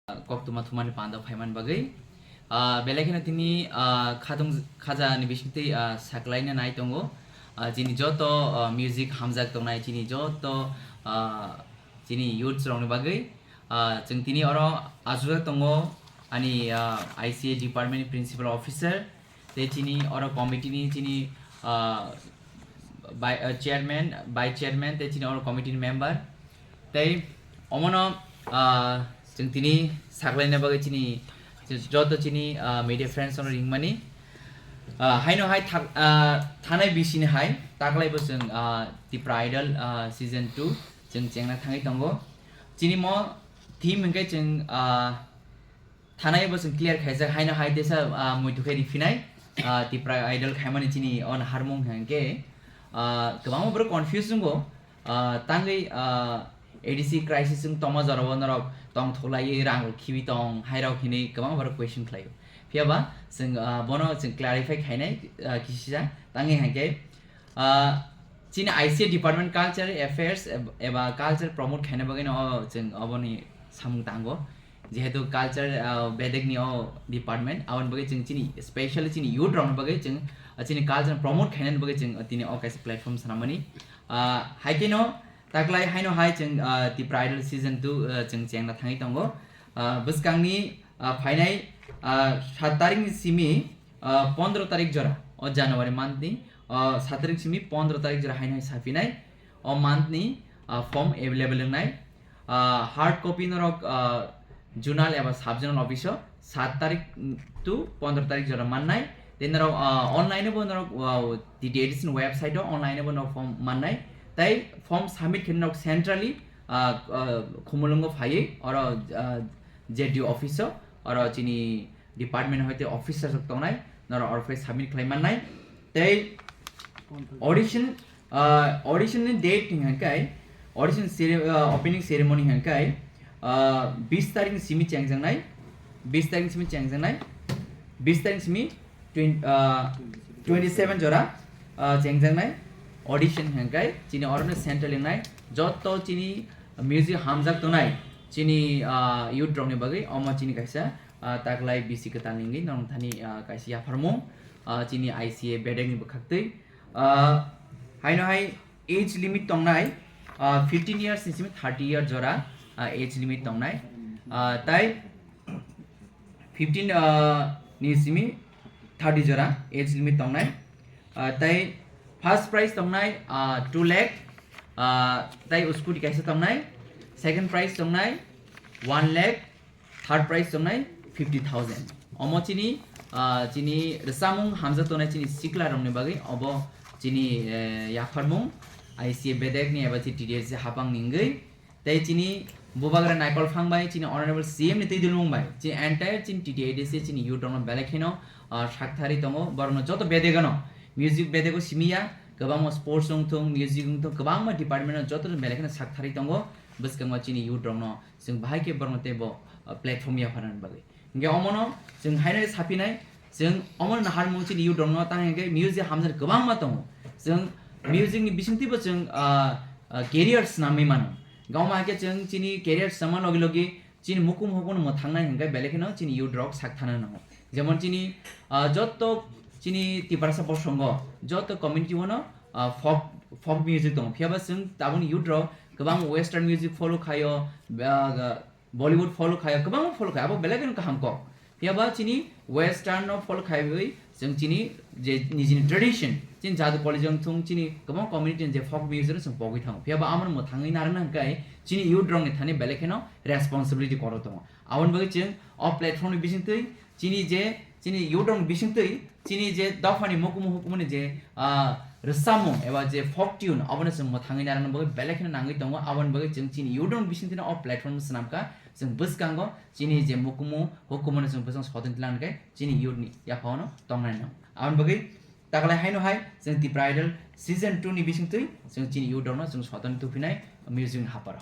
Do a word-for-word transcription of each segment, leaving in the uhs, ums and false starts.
koktwma thumani panda phaimani bagwi. Ah, belai kheno tini, ah, khatung khaja ni bisingtwi, ah, saklaina nai tongo. Ah, chini joto, ah, music hamjak tongnai, chini joto, ah, chini youths rokni bagwi. Ah, chwng tini oro achukjak tongo ani, ah, I C A department ni principal officer, tei chini oro committee ni chini, ah, bai-, ah, chairman, vice chairman, tei chini oro committee ni member. Tei omono, ah, chwng tini saklaina bagwi chini joto chini, ah, media friends no ringmani. Ah, haino hai thak-, ah, thanai bisini hai taklai bo chwng, ah, Tipra Idol, ah, season two chwng chengna thangwi tongo. Chini mo theme hwnkhe chwng, ah, thanai bo chwng clear khaijak, haino hai teisa, ah, muitu khe riphinai, ah, Tipra Idol khaimani chini o naharmung hwnkhe, ah, kwbangma borok confuse wngo, ah, tangwi, ah, A D C crisis wng tongma jorao norok tongthok laiwi rang rok khibi tong hai rok hinwi kwbangma borok question khlaio. Phiya ba chwng, ah, bono chwng clarify khainai, ah, kisisa tangwi hwnkhe, ah, chini I C A department culture affairs eb-, eba culture promote khaina bagwi no o chwng oboni samung tango. Jehetu culture, ah, bedek ni o department, aboni bagwi chwng chini, specially chini youth rokni bagwi chwng, ah, chini culture promote khainani bagwi chwng, ah, tini o kaisa platform swnamani. Ah, hai kheno taklai haino hai chwng, ah, Tipra Idol season two, ah, chwng chengna thangwi tongo. Ah, bwskangni, ah, phainai, ah, saat tarik ni simi, ah, pondro tarik jora o January month ni, ah, saat tarik simi pondro tarik jora haino hai saphinai o month ni, ah, form available wngnai. Ah, hard copy norok, ah, zonal eba sub zonal office o saat tarik to pondro tarik jora mannai. Tei norok, ah, online bo norok, ah, T T A D C ni website o online bo norok form mannai. Tei form submit khe norok centrally, ah, ah, Khumulwngo phaiwi oro, ah, Z D O office o oro chini department hoite officer rok tongnai, norok oro phai submit khlai mannai. Tei audition, ah, audition ni date hwnkhe, audition cere-, ah, opening ceremony hwnkhe, ah, bis tarik ni simi chengjaknai, bis tarik ni simi chengjaknai, bis tarik ni simi twen-, ah, twenty seven jora, ah, chengjaknai audition hwnkhe chini orono central wngnai joto chini music hamjak tongnai chini, ah, youth rokni bagwi omo chini kaisa, ah, taklai bisi kwtal ni wngwi norok thani, ah, kaisa yapharmung, ah, chini I C A bedek ni bwkhaktwi. Ah, haino hai age limit tongnai, ah, fifteen years ni simi thirty year jora, ah, age limit tongnai. Ah, tai fifteen, ah, ni simi thirty jora age limit tongnai. Ah, tai first prize tongnai, ah, two lakh, ah, tai scooty kaisa tongnai, second prize tongnai one lakh, third prize tongnai fifty thousand. Omo chini, ah, chini rwchapmung hamjak tongnai chini sikla rokni bagwi obo chini, eh, yapharmung I C A bedek ni eba chini T T A D C hapang ni wngwi. Tei chini bubagra Naikol Phang bai, chini Honorable C M ni twi dulmung bai, chini entire chini T T A D C chini youth rokno belai kheno, ah, saktharwi tongo, borokno joto bedegano, music bedego simi ya, kwbangma sports wngthung, music wngthung, kwbangma department no joto belai kheno saktharwi tongo, bwskango chini youth rokno chwng bahai khe borokno teibo, ah, platform yapharnani bagwi. Hingke omono chwng haino saphinai, chwng omono naharmung chini youth rokno tang hingke music hamjani kwbangma tongo. Chwng music ni bisingtwibo chwng, ah, ah, career swnamwi mano. Hingke omo hai khe chwng chini career swnamma logi logi chini mukum hukumu mwthangnai hingke belai kheno chini youth rok sak thana nango. Jemon chini, ah, jotto chini Tiprasa bosongo, jotto community o no, ah, folk, folk music tongo. Phiya ba chwng tabukni youth rok kwbang western music follow khaio, ah, Bollywood follow khaio, kwbangma follow khaio, abo belai kheno kaham kok. Phiya ba chini western no follow khaiwi chwng chini je nijini tradition, chini jadu college wngthung, chini kwbangma community ni je folk music no chwng pogwi thango. Phiya ba amo mwthangwi narwkna hwnkhe chini youth rok ni thani belai kheno responsibility kwrwi tongo. Aboni bagwi chwng o platform ni bisingtwi chini je, chini youth rok ni bisingtwi chini je dophani mukumu hukumuni je, ah, rwchapmung eba je folk tune, abono chwng mwthangwi narwkna bagwi belai kheno nangwi tongo. Aboni bagwi chwng chini youth rok ni bisingtwino o platform swnamkha. Chwng bwskango chini je mukumu hukumuno chwng bwskango sodon tlang khe chini youth ni yaphano tongnai nang. Aboni bagwi taklai haino hai chwng Tipra Idol season two ni bisingtwi chwng chini youth rokno chwng sodon tupinai music ni haparo.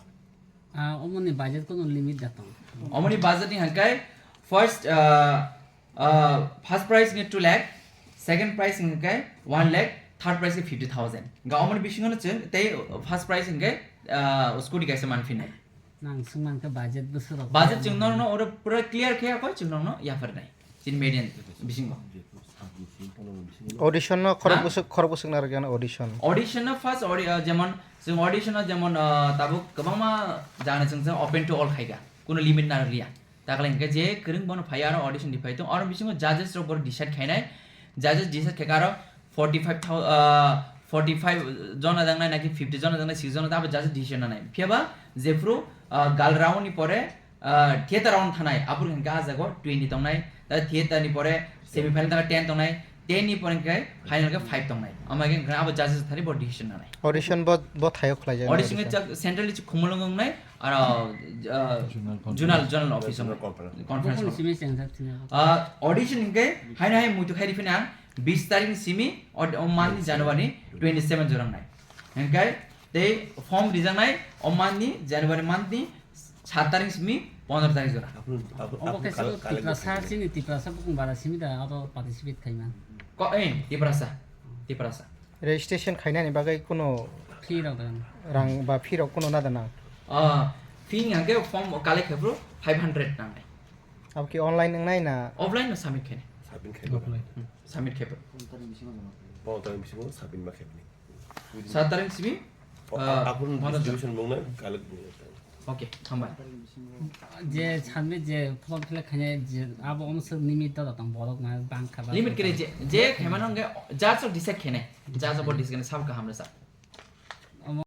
Ah, omoni budget kono limit da tong? Omoni budget ni hangkai first, ah, ah, first prize ni two lakh, second prize ni hangkai one lakh, third prize ni fifty thousand. Ga omoni bisingo no chwng tei first prize hangkai, ah, scooty kaisa manphinai. Nang swngmang khe budget bwswk rok Budget khe chwng nang nono oro pura clear khe koi chwng nono yapharnai. Chin median bisingo. Audition no khorok Ha? bwswk, khorok bwswk narwkya audition. Audition no first audi-, uh, jemon chwng audition no jemon, uh, tabuk kwbangma jagani chwng chwng open to all khaika. Kuno limit narwkliya. Takle hwnkhe je kwrwng bono phai aro audition di phai tong. Aro bisingo judges rok boro decide khainai. Judges decide khaika aro forty five thousand, uh, forty five jona jangnai naki fifty jona jangnai, six jona abo judges decision nanai. Phiyaba jephru, uh, gal round ni pore, uh, theater round thanai, aphuru hwnkhe ah jago twenty tongnai. Ta theater ni pore semi final thanai ten tongnai, ten ni pore hwnkhe final khe five tongnai. Ama hwnkhe hwnkhe abo judges thani bo decision nanai. Audition bo, bo thaio khlai jani Audition audition. Chak centrally chik khumulung wngnai, aro, uh, Zonal conference. Zonal, zonal office Zonal wngnai. Conference. Conference Bukung wngnai. Simi sengjak thina. Uh, audition hwnkhe haino hai muitu khai riphinang. Bis tarik ni simi, o, o month ni January twenty seven jorang nai. Hingkai tei form rijak nai o month ni January month ni sat tarik ni simi pondro tarik jora. Obo khe sabo Tiprasa, chini Tiprasa bukung bara simi da abo participate khaima. Ko, eh, Tiprasa. Tiprasa. Registration khainani bagwi kuno Fee rok da. Rang ba fee rok kuno nada nang? Ah, fee hingke form collect khaibro five hundred nangnai. Abo ki online wngnai na? Offline no submit khainai. Submit khai ba. Offline. Hmm, submit khai ba. Pondro tarik bisingo submit ma khai bini. Sat tarik simi, O, ah, a-, akun pondro distribution mung na collect mung na. Okay, hambai. Je submit je form fill up khainai je abo omswk limit da tong borok na bang kha ba. Limit kere je, je khaimano hingke judge rok decide khainai. Judge rok bo decide khainai sabo kaham resa.